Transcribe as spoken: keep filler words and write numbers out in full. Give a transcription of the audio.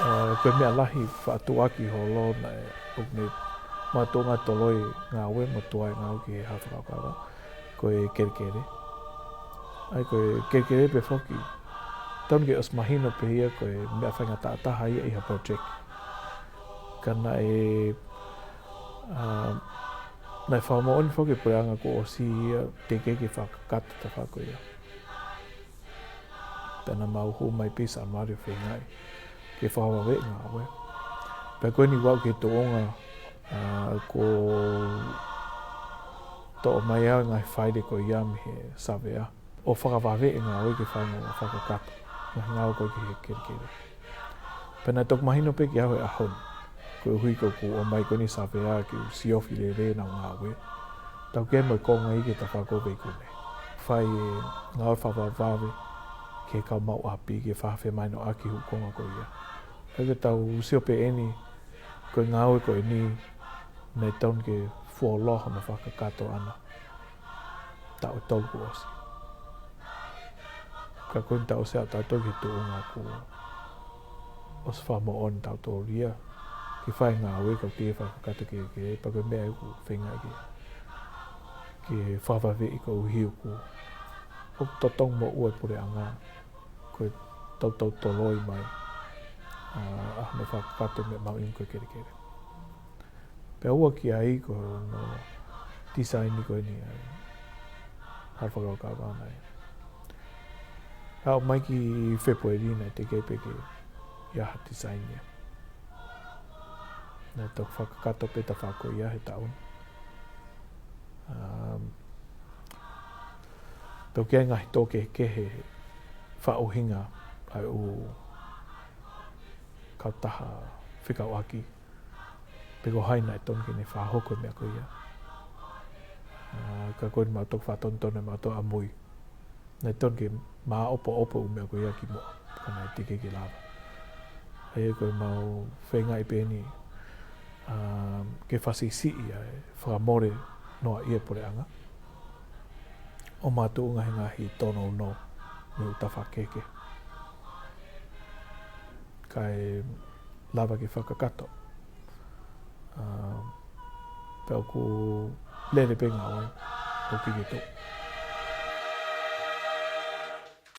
Ko e meʻa lahi faʻa tuʻuaki holo naʻe ʻoku ne mātuʻunga toloi ngāue mo tuai ngāue ki he Halafa Kaukava, ko e kelekele. ʻA ia ko e kelekele pē foki, tonu ke ʻosi mahino pē ia ko e meʻa faingataʻa taha ia ʻi ha project. Ka naʻe, ā, naʻe fakamoʻoni foki e puleʻanga kuo ʻosi ia teʻeki ke fakakakato e tafaʻaki ko ia. Pea naʻa mau hū mai pē ʻi Sānuali ʻo feingaʻi ke fakavaveʻi ngāue. Pea ko eni ʻoku aʻu ki he tuʻunga, ā, kuo toʻo mai ʻa e ngaahi faile ko ia mei he savea ʻo fakavaveʻi ngāue ke fai mo fakakakato ngaahi ngāue ko ē ki he kelekele. Pea naʻe toki mahino pē kiate au he ʻaho ni, koeʻuhi ko ʻeku ʻomai ko eni savea ke u siofi lelei ʻenau ngāue. Tau kei mo e konga ia ki he tafaʻaki ko ē ʻo Veikune. Fai e ngāue fakavavevave ki he kau maʻu ʻapi ke fakafemahinoʻaki e hū konga ko ia. Ka ke tau sio pē eni, ko e ngāue ko eni, naʻe tonu ke fuoloa hono fakakakato ʻana taʻu ʻe tolu kuo ʻosi. Ka ko eni tau ʻosi aʻu tautolu ki he tuʻunga kuo ʻosi fakamoʻoni tautolu ia ke fai e ngāue ka ʻoku teʻeki fakakakato e kelekele, pea ko e meʻa ia ʻoku feingaʻi ke, ke fakavaveʻi koeʻuhi ʻoku, ʻoku totongi moʻua e puleʻanga ko e tautau toloi mai, ā, ʻa hono fakakakato e meʻa mahuʻinga ko e kelekele. Pea ua ki ai ko hono tisaini ko eni ʻa e Halafa Kaukava naʻe aʻu mai ki Fēpueli naʻe teʻeki ai pē ke ʻi ai ha tisaini ia. Naʻe toki fakakakato pē tafaʻaki ko ia he taʻu ni. Um, toki ʻi ai e ngaahi tō kehekehe he faʻuhinga ʻa e ʻū kautaha fekauʻaki pe ko hai naʻe tonu ke ne fakahoko e meʻa ko ia. Ā, ka ko eni mau toki fakatonutonu ʻe mautolu ʻamui. Naʻe tonu ke māʻopoʻopo e ʻū meʻa ko ia kimuʻa, ka naʻe teʻeki ke lava. ʻA ia ko ʻemau feingaʻi pē eni, ā, ke fakasiʻisiʻi ʻa e fakamole noaʻia e puleʻanga ʻo mātuʻunga he ngaahi tōnounou mei he ʻū tafaʻaki kehekehe kae lava ke fakakakato. Ā, pea ʻoku lele pē ngāue ʻoku kei tuʻu.